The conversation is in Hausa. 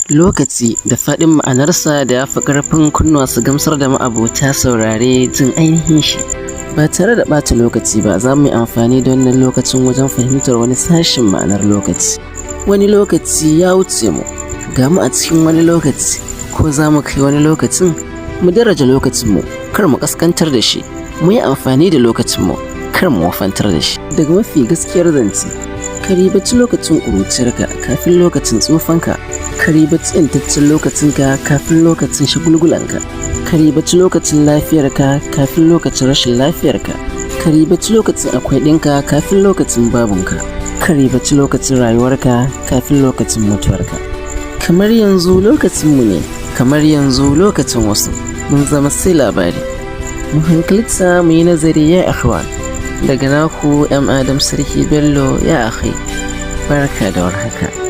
Lokaci da faɗin ma'anarsa da ya fi ƙarfin kunnuwa su gamsar da ma'abota saurare jin ainihin shi. Ba tare da ɓata lokaci ba, za mu yi amfani da wannan lokacin wajen fahimtar wani sashen ma'anar lokaci. Wani lokaci ya wuce mu, ga mu a cikin wani lokaci, ko za mu kai wani lokacin? Mu daraja lokacinmu, kar mu ƙasƙantar da shi, mu yi amfani da lokacinmu, kar mu wofantar da shi. Daga mafi gaskiyar zance, ka ribaci lokacin ƙuruciyarka kafin lokacin tsufanka, ka ribaci ‘yantaccen lokacinka kafin lokacin shagulgulanka, ka ribaci lokacin lafiyarka kafin lokacin rashin lafiyarka, ka ribaci lokacin akwai ɗinka kafin lokacin babunka, ka ribaci lokacin rayuwarka kafin lokacin mutuwarka. Kamar yanzu lokacinmu ne, kamar yanzu lokacin wasu, mun zama sai labari. Mu hankalta, mu yi nazari, ya ikhwan. Daga naku M. Adam Sarki Bello, ya akhi. Barka da warhaka.